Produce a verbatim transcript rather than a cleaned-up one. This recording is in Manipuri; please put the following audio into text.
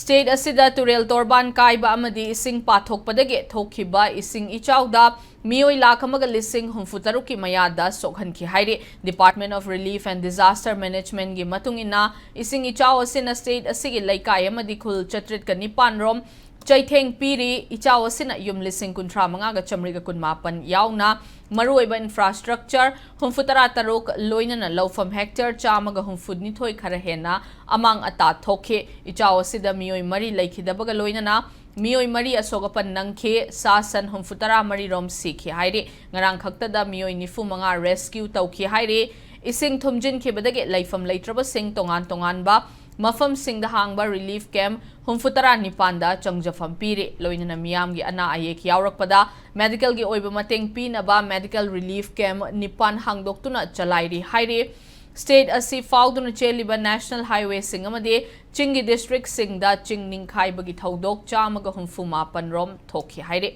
State ꯑꯁꯤꯗ ꯇꯨꯔꯦꯜ ꯇꯣꯔꯕꯥꯟ ꯀꯥꯏꯕ ꯑꯃꯗꯤ ꯏꯁꯤꯡ ꯄꯥꯊꯣꯛꯄꯗꯒꯤ ꯊꯣꯛꯈꯤꯕ ꯏꯁꯤꯡ ꯏꯆꯥꯎꯗ ꯃꯤꯑꯣꯏ ꯂꯥꯈ ꯑꯃꯒ ꯂꯤꯁꯤꯡ ꯍꯨꯝꯐꯨ ꯇꯔꯨꯛꯀꯤ ꯃꯌꯥꯗ ꯁꯣꯛꯍꯟꯈꯤ ꯍꯥꯏꯔꯤ꯫ Department of Relief and Disaster Managementꯒꯤ ꯃꯇꯨꯡ ꯏꯟꯅ, ꯏꯁꯤꯡ ꯏꯆꯥꯎ ꯑꯁꯤꯅ state ꯑꯁꯤꯒꯤ ꯂꯩꯀꯥꯏ ꯑꯃꯗꯤ ꯈꯨꯜ ꯆꯥꯇ꯭ꯔꯦꯠꯀ ꯅꯤꯄꯥꯟ ꯔꯣꯝ ꯆꯩꯊꯦꯡ ꯄꯤꯔꯤ꯫ ꯏꯆꯥꯎ ꯑꯁꯤꯅ ꯌꯨꯝ ꯂꯤꯁꯤꯡ ꯀꯨꯟꯊ꯭ꯔꯥ ꯃꯉꯥꯒ ꯆꯥꯃꯔꯤꯒ ꯀꯨꯟꯃꯥꯄꯟ ꯌꯥꯎꯅ ꯃꯔꯨꯑꯣꯏꯕ infrastructure ꯍꯨꯝꯐꯨ ꯇꯔꯥ ꯇꯔꯨꯛ, ꯂꯣꯏꯅꯅ ꯂꯧꯐꯝ hectare ꯆꯥꯝꯃꯒ ꯍꯨꯝꯐꯨ ꯅꯤꯊꯣꯏ ꯈꯔ ꯍꯦꯟꯅ ꯑꯃꯥꯡ ꯑꯇꯥ ꯊꯣꯛꯈꯤ꯫ ꯏꯆꯥꯎ ꯑꯁꯤꯗ ꯃꯤꯑꯣꯏ ꯃꯔꯤ ꯂꯩꯈꯤꯗꯕꯒ ꯂꯣꯏꯅꯅ ꯃꯤꯑꯣꯏ ꯃꯔꯤ ꯑꯁꯣꯛ ꯑꯄꯟ ꯅꯪꯈꯤ, ꯁꯥ ꯁꯟ ꯍꯨꯝꯐꯨ ꯇꯔꯥ ꯃꯔꯤ ꯔꯣꯝ ꯁꯤꯈꯤ ꯍꯥꯏꯔꯤ꯫ ꯉꯔꯥꯡ ꯈꯛꯇꯗ ꯃꯤꯑꯣꯏ ꯅꯤꯐꯨ ꯃꯉꯥ rescue ꯇꯧꯈꯤ ꯍꯥꯏꯔꯤ꯫ ꯏꯁꯤꯡ ꯊꯨꯝꯖꯤꯟꯈꯤꯕꯗꯒꯤ ꯂꯩꯐꯝ ꯂꯩꯇ꯭ꯔꯕꯁꯤꯡ ꯇꯣꯉꯥꯟ ꯇꯣꯉꯥꯟꯕ ꯃꯐꯝꯁꯤꯡꯗ ꯍꯥꯡꯕ relief camp ꯍꯨꯝꯐꯨ ꯇꯔꯥ ꯅꯤꯄꯥꯟꯗ ꯆꯪꯖꯐꯝ ꯄꯤꯔꯤ꯫ ꯂꯣꯏꯅꯅ ꯃꯤꯌꯥꯝꯒꯤ ꯑꯅꯥ ꯑꯌꯦꯛ ꯌꯥꯎꯔꯛꯄꯗ medicalꯒꯤ ꯑꯣꯏꯕ ꯃꯇꯦꯡ ꯄꯤꯅꯕ medical relief camp ꯅꯤꯄꯥꯟ ꯍꯥꯡꯗꯣꯛꯇꯨꯅ ꯆꯂꯥꯏꯔꯤ ꯍꯥꯏꯔꯤ꯫ State ꯑꯁꯤ ꯐꯥꯎꯗꯨꯅ ꯆꯦꯜꯂꯤꯕ national highwayꯁꯤꯡ ꯑꯃꯗꯤ ꯆꯤꯡꯒꯤ districtꯁꯤꯡꯗ ꯆꯤꯡ ꯅꯤꯡꯈꯥꯏꯕꯒꯤ ꯊꯧꯗꯣꯛ ꯆꯥꯝꯃꯒ ꯍꯨꯝꯐꯨ ꯃꯥꯄꯟ ꯔꯣꯝ ꯊꯣꯛꯈꯤ ꯍꯥꯏꯔꯤ꯫